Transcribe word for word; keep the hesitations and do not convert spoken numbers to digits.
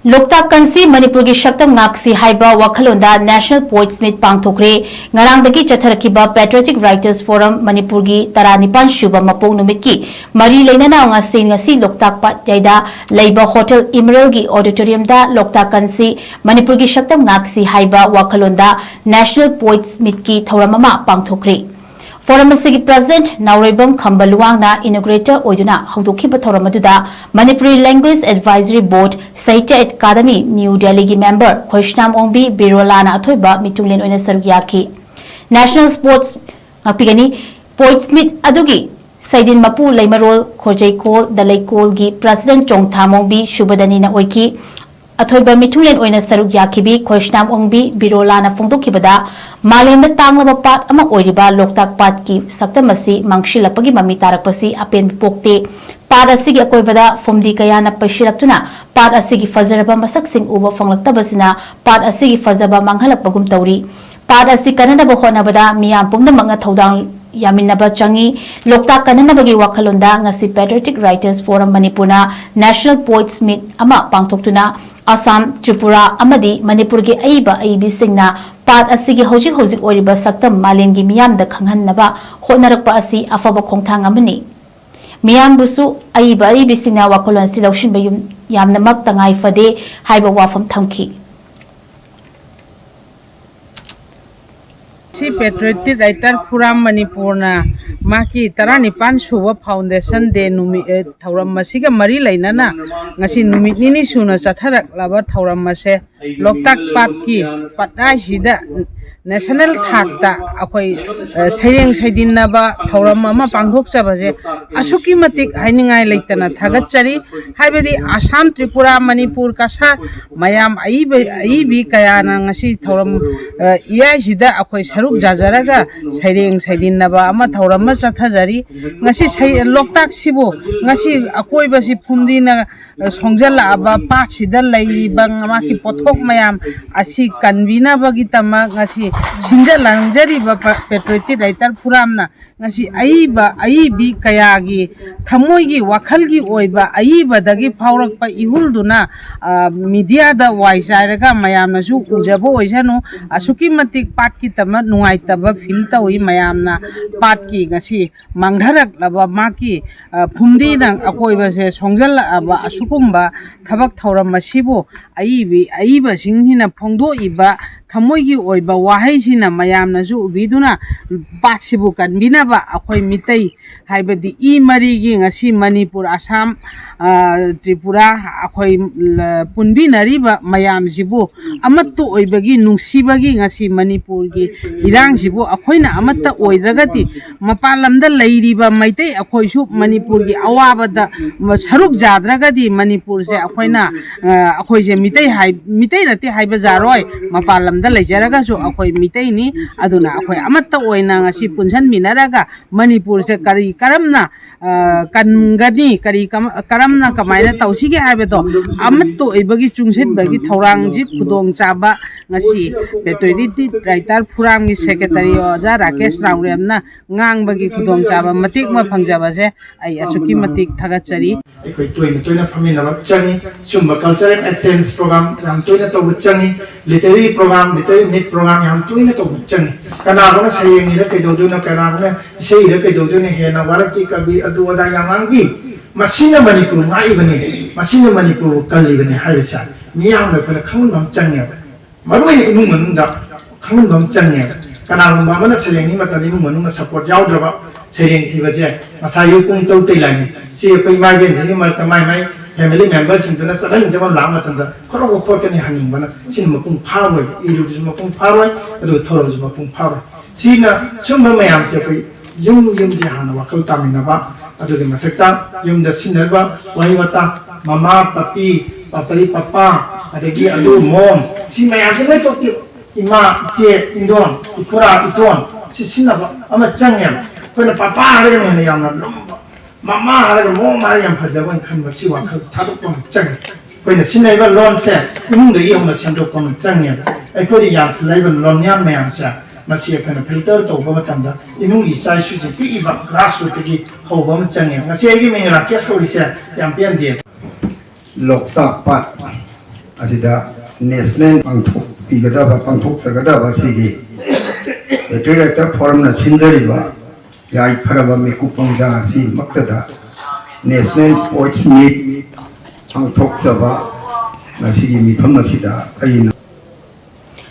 ꯂꯣꯛꯇꯥꯛ ꯀꯟꯁꯤ ꯃꯅꯤꯄꯨꯔꯒꯤ ꯁꯛꯇꯝ ꯉꯥꯛꯁꯤ ꯍꯥꯏꯕ ꯋꯥꯈꯜꯂꯣꯟꯗ National Poets Meet ꯄꯥꯡꯊꯣꯛꯈ꯭ꯔꯦ꯫ ꯉꯔꯥꯡꯗꯒꯤ ꯆꯠꯊꯔꯛꯈꯤꯕ Patriotic Writers Forum ꯃꯅꯤꯄꯨꯔꯒꯤ ꯇꯔꯥꯅꯤꯄꯥꯟ ꯁꯨꯕ ꯃꯄꯣꯛ ꯅꯨꯃꯤꯠꯀꯤ ꯃꯔꯤ ꯂꯩꯅꯅ ꯉꯁꯤ, ꯉꯁꯤ ꯂꯣꯛꯇꯥꯛ ꯄꯥꯠꯌꯥꯏꯗ ꯂꯩꯕ Hotel Emeraldꯒꯤ auditoriumꯗ ꯂꯣꯛꯇꯥꯛ ꯀꯟꯁꯤ ꯃꯅꯤꯄꯨꯔꯒꯤ ꯁꯛꯇꯝ ꯉꯥꯛꯁꯤ ꯍꯥꯏꯕ ꯋꯥꯈꯜꯂꯣꯟꯗ National Poets Meetꯀꯤ ꯊꯧꯔꯝ ꯑꯃ ꯄꯥꯡꯊꯣꯛꯈ꯭ꯔꯦ꯫ Forum ꯑꯁꯤꯒꯤ President ꯅꯥꯎꯔꯩꯕꯝ ꯈꯝꯕ ꯂꯨꯋꯥꯡꯅ inaugurator ꯑꯣꯏꯗꯨꯅ ꯍꯧꯗꯣꯛꯈꯤꯕ ꯊꯧꯔꯝ ꯑꯗꯨꯗ Manipuri Language Advisory Board, Sahitya Academy, New Delhiꯒꯤ member ꯈꯣꯏꯁꯅꯥꯝ ꯑꯣꯡꯕꯤ ꯕꯤꯔꯣꯂꯥꯅ ꯑꯊꯣꯏꯕ ꯃꯤꯊꯨꯡꯂꯦꯟ ꯑꯣꯏꯅ ꯁꯔꯨꯛ ꯌꯥꯈꯤ꯫ National Sports, ꯉꯥꯛꯄꯤꯒꯅꯤ, Poets Meet ꯑꯗꯨꯒꯤ ꯁꯩꯗꯤꯟ ꯃꯄꯨ ꯂꯩꯃꯔꯣꯜ ꯈꯣꯔꯖꯩꯀꯣꯜ ꯗ ꯂꯩꯀꯣꯜꯒꯤ President ꯆꯣꯡꯊꯥꯃꯣꯡꯕꯤ ꯁꯨꯕꯗꯅꯤꯅ ꯑꯣꯏꯈꯤ꯫ ꯑꯊꯣꯏꯕ ꯃꯤꯊꯨꯡꯂꯦꯟ ꯑꯣꯏꯅ ꯁꯔꯨꯛ ꯌꯥꯈꯤꯕꯤ ꯈꯣꯏꯁꯅꯥꯝ ꯑꯣꯡꯕꯤ ꯕꯤꯔꯣꯂꯥꯅ ꯐꯣꯡꯗꯣꯛꯈꯤꯕꯗ, ꯃꯥꯂꯦꯝꯗ ꯇꯥꯡꯂꯕ ꯄꯥꯠ ꯑꯃ ꯑꯣꯏꯔꯤꯕ ꯂꯣꯛꯇꯥꯛ ꯄꯥꯠꯀꯤ ꯁꯛꯇꯝ ꯑꯁꯤ ꯃꯥꯡꯁꯤꯜꯂꯛꯄꯒꯤ ꯃꯃꯤ ꯇꯥꯔꯛꯄꯁꯤ ꯑꯄꯦꯟꯕ ꯄꯣꯛꯇꯦ꯫ ꯄꯥꯠ ꯑꯁꯤꯒꯤ ꯑꯀꯣꯏꯕꯗ ꯐꯨꯝꯗꯤ ꯀꯌꯥꯅ ꯄꯩꯁꯤꯜꯂꯛꯇꯨꯅ ꯄꯥꯠ ꯑꯁꯤꯒꯤ ꯐꯖꯔꯕ ꯃꯁꯛꯁꯤꯡ ꯎꯕ ꯐꯪꯂꯛꯇꯕꯁꯤꯅ ꯄꯥꯠ ꯑꯁꯤꯒꯤ ꯐꯖꯕ ꯃꯥꯡꯍꯜꯂꯛꯄꯒꯨꯝ ꯇꯧꯔꯤ꯫ ꯄꯥꯠ ꯑꯁꯤ ꯀꯟꯅꯅꯕ ꯍꯣꯠꯅꯕꯗ ꯃꯤꯌꯥꯝ ꯄꯨꯝꯅꯃꯛꯅ ꯊꯧꯗꯥꯡ ꯌꯥꯃꯤꯟꯅꯕ ꯆꯪꯏ꯫ ꯂꯣꯛꯇꯥꯛ ꯀꯟꯅꯅꯕꯒꯤ ꯋꯥꯈꯜꯂꯣꯟꯗ ꯉꯁꯤ Patriotic Writers Forum ꯃꯅꯤꯄꯨꯔꯅ National Poets Meet ꯑꯃ ꯄꯥꯡꯊꯣꯛꯇꯨꯅ ꯑꯁꯥꯝ, ꯇ꯭ꯔꯤꯄꯨꯔꯥ ꯑꯃꯗꯤ ꯃꯅꯤꯄꯨꯔꯒꯤ ꯑꯏꯕ ꯑꯏꯕꯤꯁꯤꯡꯅ ꯄꯥꯠ ꯑꯁꯤꯒꯤ ꯍꯧꯖꯤꯛ ꯍꯧꯖꯤꯛ ꯑꯣꯏꯔꯤꯕ ꯁꯛꯇꯝ ꯃꯥꯂꯦꯝꯒꯤ ꯃꯤꯌꯥꯝꯗ ꯈꯪꯍꯟꯅꯕ ꯍꯣꯠꯅꯔꯛꯄ ꯑꯁꯤ ꯑꯐꯕ ꯈꯣꯡꯊꯥꯡ ꯑꯃꯅꯤ꯫ ꯃꯤꯌꯥꯝꯕꯨꯁꯨ ꯑꯏꯕ ꯑꯏꯕꯤꯁꯤꯡꯅ ꯋꯥꯈꯜꯂꯣꯟ ꯑꯁꯤ ꯂꯧꯁꯤꯟꯕ ꯌꯨꯝ-, ꯌꯥꯝꯅꯃꯛ ꯇꯉꯥꯏ ꯐꯗꯦ ꯍꯥꯏꯕ ꯋꯥꯐꯝ ꯊꯝꯈꯤ꯫ ꯁꯤ Patriotic Writer Forum ꯃꯅꯤꯄꯨꯔꯅ ꯃꯍꯥꯛꯀꯤ ꯇꯔꯥꯅꯤꯄꯥꯟ ꯁꯨꯕ Foundation Day ꯅꯨꯃꯤꯠ, ꯑꯦ, ꯊꯧꯔꯝ ꯑꯁꯤꯒ ꯃꯔꯤ ꯂꯩꯅꯅ ꯉꯁꯤ ꯅꯨꯃꯤꯠ ꯅꯤꯅꯤ ꯁꯨꯅ ꯆꯠꯊꯔꯛꯂꯕ ꯊꯧꯔꯝ ꯑꯁꯦ ꯂꯣꯛꯇꯥꯛ ꯄꯥꯠꯀꯤ ꯄꯥꯠ ꯍꯥꯏꯁꯤꯗ national ꯊꯥꯛꯇ ꯑꯩꯈꯣꯏ, ꯑ, ꯁꯩꯔꯦꯡ ꯁꯩꯗꯤꯟꯅꯕ ꯊꯧꯔꯝ ꯑꯃ ꯄꯥꯡꯊꯣꯛꯆꯕꯁꯦ ꯑꯁꯨꯛꯀꯤ ꯃꯇꯤꯛ ꯍꯥꯏꯅꯤꯡꯉꯥꯏ ꯂꯩꯇꯅ ꯊꯥꯒꯠꯆꯔꯤ꯫ ꯍꯥꯏꯕꯗꯤ ꯑꯁꯥꯝ, ꯇ꯭ꯔꯤꯄꯨꯔꯥ, ꯃꯅꯤꯄꯨꯔ, ꯀꯁꯥꯔ ꯃꯌꯥꯝ ꯑꯏꯕ, ꯑꯏꯕꯤ ꯀꯌꯥꯅ ꯉꯁꯤ ꯊꯧꯔꯝ, ꯑ, ꯏꯌꯥꯏꯁꯤꯗ ꯑꯩꯈꯣꯏ ꯁꯔꯨꯛ ꯌꯥꯖꯔꯒ ꯁꯩꯔꯦꯡ ꯁꯩꯗꯤꯟꯅꯕ ꯑꯃ ꯊꯧꯔꯝ ꯑꯃ ꯆꯠꯊꯖꯔꯤ꯫ ꯉꯁꯤ ꯁꯩ-, ꯂꯣꯛꯇꯥꯛꯁꯤꯕꯨ ꯉꯁꯤ ꯑꯀꯣꯏꯕꯁꯤ ꯐꯨꯝꯗꯤꯅ, ꯑ, ꯁꯣꯡꯖꯜꯂꯛꯑꯕ ꯄꯥꯠꯁꯤꯗ ꯂꯩꯔꯤꯕ ꯃꯥꯒꯤ ꯄꯣꯠꯊꯣꯛ ꯃꯌꯥꯝ ꯑꯁꯤ ꯀꯟꯕꯤꯅꯕꯒꯤꯗꯃꯛ ꯉꯁꯤ ꯁꯤꯟꯖ ꯂꯥꯡꯖꯔꯤꯕ ꯄ-, ꯄꯦꯇ꯭ꯔꯣꯏꯇꯤꯛ ꯔꯥꯏꯇꯔ ꯐꯣꯔꯝꯅ ꯉꯁꯤ ꯑꯏꯕ ꯑꯏꯕꯤ ꯀꯌꯥꯒꯤ ꯊꯃꯣꯏꯒꯤ ꯋꯥꯈꯜꯒꯤ ꯑꯣꯏꯕ ꯑꯏꯕꯗꯒꯤ ꯐꯥꯎꯔꯛꯄ ꯏꯍꯨꯜꯗꯨꯅ, ꯑ, ꯃꯤꯗꯤꯌꯥꯗ ꯋꯥꯏ ꯆꯥꯏꯔꯒ ꯃꯌꯥꯝꯅꯁꯨ ꯎꯖꯕ ꯑꯣꯏꯁꯅꯨ꯫ ꯑꯁꯨꯛꯀꯤ ꯃꯇꯤꯛ ꯄꯥꯠꯀꯤꯗꯃꯛ ꯅꯨꯡꯉꯥꯏꯇꯕ ꯐꯤꯜ ꯇꯧꯏ ꯃꯌꯥꯝꯅ꯫ ꯄꯥꯠꯀꯤ ꯉꯁꯤ ꯃꯥꯡꯊꯔꯛꯂꯕ ꯃꯥꯒꯤ, ꯑ, ꯐꯨꯝꯗꯤꯅ ꯑꯀꯣꯏꯕꯁꯦ ꯁꯣꯡꯖꯜꯂꯛꯑꯕ ꯑꯁꯤꯒꯨꯝꯕ ꯊꯕꯛ ꯊꯧꯔꯝ ꯑꯁꯤꯕꯨ ꯑꯏꯕꯤ-, ꯑꯏꯕꯁꯤꯡꯁꯤꯅ ꯐꯣꯡꯗꯣꯛꯏꯕ ꯊꯃꯣꯏꯒꯤ ꯑꯣꯏꯕ ꯋꯥꯍꯩꯁꯤꯅ ꯃꯌꯥꯝꯅꯁꯨ ꯎꯕꯤꯗꯨꯅ ꯄꯥꯠꯁꯤꯕꯨ ꯀꯟꯕꯤꯅꯕ ꯑꯩꯈꯣꯏ ꯃꯤꯇꯩ ꯍꯥꯏꯕꯗꯤ ꯏ ꯃꯔꯤꯒꯤ ꯉꯁꯤ ꯃꯅꯤꯄꯨꯔ, ꯑꯁꯥꯝ, ꯑ, ꯇ꯭ꯔꯤꯄꯨꯔꯥ ꯑꯩꯈꯣꯏ ꯂ-, ꯄꯨꯟꯕꯤꯅꯔꯤꯕ ꯃꯌꯥꯝꯁꯤꯕꯨ ꯑꯃꯠꯇ ꯑꯣꯏꯕꯒꯤ ꯅꯨꯡꯁꯤꯕꯒꯤ ꯉꯁꯤ ꯃꯅꯤꯄꯨꯔꯒꯤ ꯏꯔꯥꯡꯁꯤꯕꯨ ꯑꯩꯈꯣꯏꯅ ꯑꯃꯠꯇ ꯑꯣꯏꯗ꯭ꯔꯒꯗꯤ ꯃꯄꯥꯟ ꯂꯝꯗ ꯂꯩꯔꯤꯕ ꯃꯩꯇꯩ ꯑꯩꯈꯣꯏꯁꯨ ꯃꯅꯤꯄꯨꯔꯒꯤ ꯑꯋꯥꯕꯗ ꯁꯔꯨꯛ ꯌꯥꯗ꯭ꯔꯒꯗꯤ ꯃꯅꯤꯄꯨꯔꯁꯦ ꯑꯩꯈꯣꯏꯅ, ꯑ, ꯑꯩꯈꯣꯏꯁꯦ ꯃꯤꯇꯩ ꯍꯥꯏ-, ꯃꯤꯇꯩ ꯅꯠꯇꯦ ꯍꯥꯏꯕ ꯌꯥꯔꯣꯏ꯫ ꯃꯄꯥꯟ ꯂꯝꯗ ꯂꯩꯖꯔꯒꯁꯨ ꯑꯩꯈꯣꯏ ꯃꯤꯇꯩꯅꯤ꯫ ꯑꯗꯨꯅ ꯑꯩꯈꯣꯏ ꯑꯃꯠꯇ ꯑꯣꯏꯅ ꯉꯁꯤ ꯄꯨꯟꯁꯤꯟꯃꯤꯟꯅꯔꯒ ꯃꯅꯤꯄꯨꯔꯁꯦ ꯀꯔꯤ ꯀꯔꯝꯅ, ꯑ, ꯀꯟꯒꯅꯤ, ꯀꯔꯤ ꯀꯝ-, ꯀꯔꯝꯅ ꯀꯃꯥꯏꯅ ꯇꯧꯁꯤꯒꯦ ꯍꯥꯏꯕꯗꯣ ꯑꯃꯠꯇ ꯑꯣꯏꯕꯒꯤ ꯆꯨꯡꯁꯤꯟꯕꯒꯤ ꯊꯧꯔꯥꯡꯁꯤ ꯈꯨꯗꯣꯡꯆꯥꯕ ꯉꯁꯤ ꯄꯦꯇ꯭ꯔꯣꯏꯇꯤꯛ ꯔꯥꯏꯇꯔ ꯐꯣꯔꯝꯒꯤ ꯁꯦꯀ꯭ꯔꯦꯇꯔꯤ ꯑꯣꯖꯥ ꯔꯥꯀꯦꯁ ꯔꯥꯎꯔꯦꯝꯅ ꯉꯥꯡꯕꯒꯤ ꯈꯨꯗꯣꯡꯆꯥꯕ ꯃꯇꯤꯛ ꯑꯃ ꯐꯪꯖꯕꯁꯦ ꯑꯩ ꯑꯁꯨꯛꯀꯤ ꯃꯇꯤꯛ ꯊꯥꯒꯠꯆꯔꯤ꯫ ꯑꯩꯈꯣꯏ ꯇꯣꯏꯅ ꯇꯣꯏꯅ ꯐꯝꯃꯤꯟꯅꯕ ꯆꯪꯉꯤ꯫ ꯁꯨꯝꯕ cultural exchange program ꯌꯥꯝ ꯇꯣꯏꯅ ꯇꯧꯕ ꯆꯪꯉꯤ꯫ Literary program, literary meet program ꯌꯥꯝ ꯇꯣꯏꯅ ꯇꯧꯕ ꯆꯪꯉꯤ꯫ ꯀꯅꯥꯒꯨꯝꯅ ꯁꯩꯔꯦꯡ ꯏꯔ ꯀꯩꯗꯧꯗꯣꯏꯅꯣ, ꯀꯅꯥꯒꯨꯝꯅ ꯏꯁꯩ ꯏꯔ ꯀꯩꯗꯧꯗꯣꯏꯅꯣ, ꯍꯦꯟꯅ ꯋꯥꯔꯛꯀꯤ ꯀꯕꯤ ꯑꯗꯨ ꯑꯗꯥ ꯌꯥꯝ ꯉꯥꯡꯕꯤ꯫ ꯃꯁꯤꯅ ꯃꯅꯤꯄꯨꯔ ꯉꯥꯛꯏꯕꯅꯤ, ꯃꯁꯤꯅ ꯃꯅꯤꯄꯨꯔꯕꯨ ꯀꯜꯂꯤꯕꯅꯤ ꯍꯥꯏꯕꯁꯦ ꯃꯤꯌꯥꯝꯅ ꯑꯩꯈꯣꯏꯅ ꯈꯪꯍꯟꯕ ꯑꯃ ꯆꯪꯉꯦꯕ꯫ ꯃꯔꯨꯑꯣꯏꯅ ꯏꯃꯨꯡ ꯃꯅꯨꯡꯗ ꯈꯪꯍꯟꯕ ꯑꯃ ꯆꯪꯉꯦꯕ꯫ ꯀꯅꯥꯒꯨꯝꯕ ꯑꯃꯅ ꯁꯩꯔꯦꯡꯒꯤ ꯃꯇꯝꯗ ꯏꯃꯨꯡ ꯃꯅꯨꯡꯅ support ꯌꯥꯎꯗ꯭ꯔꯕ ꯁꯩꯔꯦꯡ ꯊꯤꯕꯁꯦ ꯉꯁꯥꯏ ꯌꯨ ꯄꯨꯡ ꯇꯔꯨꯛ ꯇꯩ ꯂꯥꯛꯏꯅꯤ꯫ ꯁꯤ ꯑꯩꯈꯣꯏ ꯏꯃꯥ ꯏꯕꯦꯟꯁꯤꯡꯒꯤ ꯃꯔꯛꯇ ꯃꯥꯏ ꯃꯥꯏ family memberꯁꯤꯡꯗꯨꯅ ꯆꯠꯍꯟꯅꯤꯡꯗꯕ ꯑꯃ ꯂꯥꯛꯄ ꯃꯇꯝꯗ ꯈꯣꯔꯣꯛ ꯈꯣꯔꯣꯛ ꯈꯣꯠꯀꯅꯤ ꯍꯥꯏꯅꯤꯡꯕꯅ꯫ ꯁꯤꯅ ꯃꯄꯨꯡ ꯐꯥꯔꯣꯏ, ꯏꯔꯨꯕꯁꯨ ꯃꯄꯨꯡ ꯐꯥꯔꯣꯏ, ꯑꯗꯨꯒ ꯊꯧꯔꯝꯁꯨ ꯃꯄꯨꯡ ꯐꯥꯔꯣꯏ꯫ ꯁꯤꯅ ꯁꯨꯝꯕ ꯃꯌꯥꯝꯁꯦ ꯑꯩꯈꯣꯏ ꯌꯨꯝ ꯌꯨꯝꯁꯦ ꯍꯥꯟꯅ ꯋꯥꯈꯜ ꯇꯥꯃꯤꯟꯅꯕ, ꯑꯗꯨꯒꯤ ꯃꯊꯛꯇ ꯌꯨꯝꯗ ꯁꯤꯖꯤꯟꯅꯔꯤꯕ ꯋꯥꯍꯩ ꯋꯥꯇꯥ, ꯃꯃꯥ, ꯄꯄꯤ, ꯄꯄꯔꯤ, ꯄꯄꯥ, ꯑꯗꯒꯤ ꯑꯗꯨ, ꯃꯣꯝ, ꯁꯤ ꯃꯌꯥꯝꯁꯦ ꯂꯣꯏ ꯇꯣꯛꯄꯤꯌꯨ꯫ ꯏꯃꯥ, ꯏꯆꯦ, ꯏꯟꯗꯣꯟ, ꯏꯈꯨꯔꯥ, ꯏꯇꯣꯟ, ꯁꯤ ꯁꯤꯖꯤꯟꯅꯕ ꯑꯃ ꯆꯪꯉꯦꯕ꯫ ꯑꯩꯈꯣꯏꯅ ꯄꯄꯥ ꯍꯥꯏꯔꯒꯅ ꯍꯦꯟꯅ ꯌꯥꯝꯅ ꯂꯨꯝꯕ, ꯃꯃꯥ ꯍꯥꯏꯔꯒ ꯃꯣꯝ ꯍꯥꯏꯔꯒ ꯌꯥꯝ ꯐꯖꯕ ꯑꯣꯏꯅ ꯈꯟꯕ, ꯁꯤ ꯋꯥꯈꯜ ꯊꯥꯗꯣꯛꯄ ꯑꯃ ꯆꯪꯉꯦ꯫ ꯑꯩꯈꯣꯏꯅ ꯁꯤꯖꯤꯟꯅꯔꯤꯕ ꯂꯣꯟꯁꯦ ꯏꯃꯨꯡꯗꯒꯤ ꯍꯧꯅ ꯁꯦꯝꯗꯣꯛꯄ ꯑꯃ ꯆꯪꯉꯦꯕ꯫ ꯑꯩꯈꯣꯏꯗ ꯌꯥꯟꯁꯤꯜꯂꯛꯏꯕ ꯂꯣꯟꯌꯥꯟ ꯃꯌꯥꯝꯁꯦ, ꯃꯁꯤ ꯑꯩꯈꯣꯏꯅ ꯐꯤꯜꯇꯔ ꯇꯧꯕ ꯃꯇꯝꯗ ꯏꯃꯨꯡꯒꯤ ꯏꯆꯥ ꯏꯁꯨꯁꯤꯡ ꯄꯤꯛꯏꯕ ꯒ꯭ꯔꯥꯁꯔꯨꯠꯇꯒꯤ ꯍꯧꯕ ꯑꯃ ꯆꯪꯉꯦ꯫ ꯉꯁꯤ ꯑꯩꯒꯤ ꯃꯤꯡ ꯔꯥꯀꯦꯁ ꯀꯧꯔꯤꯁꯦ ꯌꯥꯝ ꯄꯦꯟꯗꯦ꯫ ꯂꯣꯛꯇꯥꯛ ꯄꯥꯠ ꯑꯁꯤꯗ ꯅꯦꯁꯅꯦꯜ ꯄꯥꯡꯊꯣꯛꯄꯤꯒꯗꯕ, ꯄꯥꯡꯊꯣꯛꯆꯒꯗꯕ ꯑꯁꯤꯒꯤ ꯕꯦꯇꯔꯤ ꯔꯥꯏꯇꯔ ꯐꯣꯔꯝꯅ ꯁꯤꯟꯖꯔꯤꯕ ꯌꯥꯏꯐꯔꯕ ꯃꯤꯀꯨꯞ ꯄꯨꯝꯖꯥ ꯑꯁꯤꯃꯛꯇꯗ ꯅꯦꯁꯅꯦꯜ ꯄꯣꯏꯠꯁ ꯃꯤꯠ ꯄꯥꯡꯊꯣꯛꯆꯕ ꯉꯁꯤꯒꯤ ꯃꯤꯐꯝ ꯑꯁꯤꯗ ꯑꯩꯅ